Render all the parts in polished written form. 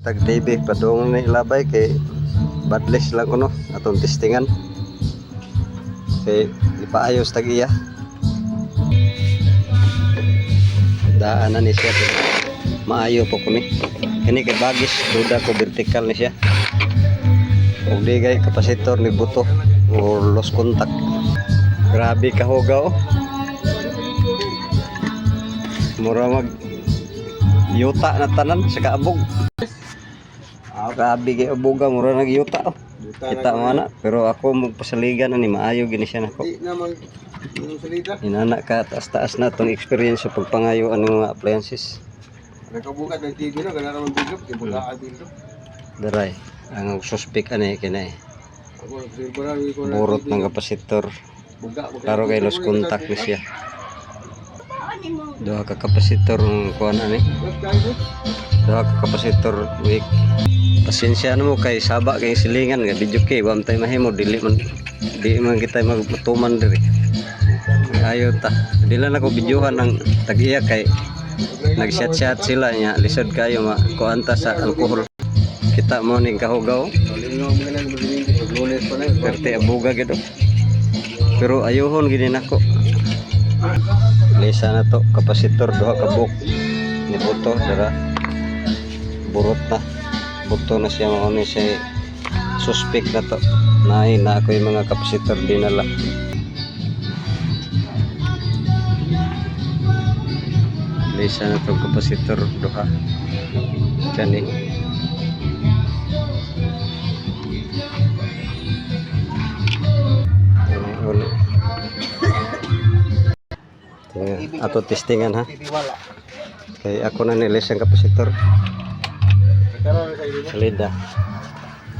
Tag TV padung ni ilabay kay badless lang kuno atong testingan. Kay ipaayos tag iya. Daan na ni siya pero maayo po kuni. Kini kay bagis, duda ko vertical ni siya. Ug di kay kapasitor ni buto or lost contact. Grabe kahugaw. Mura mag yuta na tanan sa kaabog. Ah, grabe kay abuga, mura nag yuta oh. Kita mo na, pero ako magpasaligan na ni maayo gini siya nako. Di na mag yung salita. Inana ka taas-taas na tong experience sa pagpangayo ang mga appliances. Nakabukat ng TV na kana raman bilog, di buka ang bilog. Daray, ang suspect ani kini. Ako nagsilba na ko na. Burot ng kapasitor. Buga. Klaro kay lost contact ni siya. Duha ka kapasitor ang kuan ani. Duha ka kapasitor weak. Pasensya na mo kay saba kay silingan nga video kay wa man tay mahimo, dili man di man kita magtuman diri. Ayo ta. Dili na ko videohan ang tag-iya kay nag-chat-chat sila niya, lisod kayo ma kuan ta sa alcohol. Kita mo ning kahugaw. Lingaw mo na mag Lunes pa na. Perte abuga gid oh. Pero ayuhon gini nako. Lisa na to kapasitor, duha ka buok ni buto dara. Burot na. Buto na siya, mao ni siya suspect na to. Naay na ako yung mga kapasitor dinala. Lisa na to kapasitor duha. Kani. Uli, uli. Tingnan, ato testingan ha. Titiwala. Kay ako na nilis ang kapasitor. Karon sa ilo. Salida.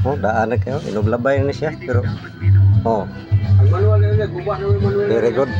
Oh, daan na kayo. Inuglabay na siya. Pero, oh, Ang manual na guba na yung manual. Very good.